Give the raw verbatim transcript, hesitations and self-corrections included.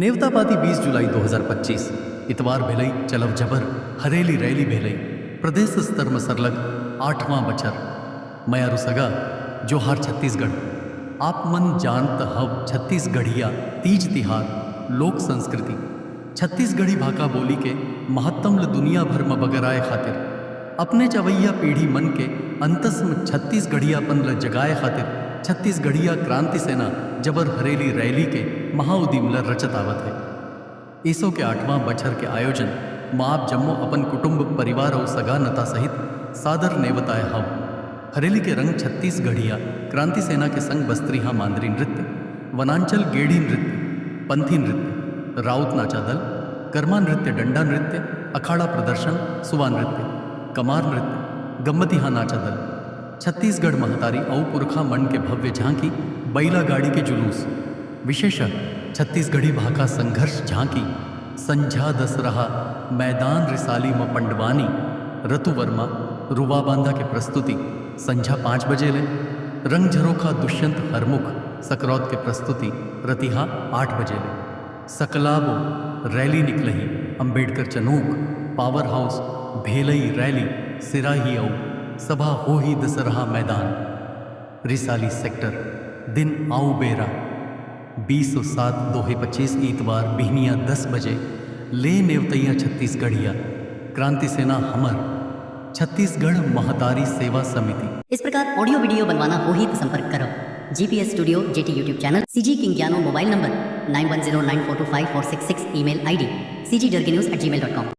नेवता पाती बीस जुलाई दो हज़ार पच्चीस, इतवार भेलई, चलव जबर, हरेली रैली भेलई, प्रदेश स्तर म सरलग आठवां बछर। मयारू सगा, जोहार छत्तीसगढ़। आप मन जानत हव छत्तीसगढ़िया तीज तिहार, लोक संस्कृति, छत्तीसगढ़ी भाखा बोली के महत्तम ल दुनिया भर म बगराए खातिर, अपने चवैया पीढ़ी मन के अंतस म छत्तीसगढ़ियापन ल जगाए खातिर छत्तीसगढ़िया क्रांति सेना जबर हरेली रैली के महाउदीम ल रचत आवत हे। एसो के आठवां बछर के आयोजन म आप जम्मो अपन कुटुंब, परिवार अउ सगा नता सहित सादर नेवताए हव। हरेली के रंग छत्तीसगढ़िया क्रांति सेना के संग बस्त्रिहा मांदरी नृत्य, वनांचल गेड़ी नृत्य, पंथी नृत्य, राउत नाचा दल, करमा नृत्य, डंडा नृत्य, अखाड़ा प्रदर्शन, सुवा नृत्य, कमार नृत्य, गम्मतिहा नाचा दल, छत्तीसगढ़ महतारी अउ पुरखा मन के भव्य झांकी, बइला गाड़ी के जुलूस, विशेषः छत्तीसगढ़ी भाखा संघर्ष झांकी, संझा दसरहा मैदान रिसाली म पंडवानी, रतु वर्मा, रुवा बांधा के प्रस्तुति संझा पाँच बजे ले, रंग झरोखा दुष्यंत हरमुख सकरौत के प्रस्तुति रतिहा आठ बजे ले। सकलाबो रैली निकलही, अंबेडकर चनूक, पावर हाउस, भेलई रैली, सिराही अउ सभा होही दसरहा मैदान, रिसाली सेक्टर। दिन अउ बेरा बीस सात दो हज़ार पच्चीस, इतवार बिहनिया दस बजे ले नेवतैया छत्तीसगढ़िया क्रांति सेना हमर छत्तीसगढ़ महतारी सेवा समिति। इस प्रकार ऑडियो वीडियो बनवाना होही तो संपर्क करो GPS studio JT YouTube channel, CG king ज्ञानो mobile number nine one zero nine four two five four six six, email ID cgjorginews@gmail.com।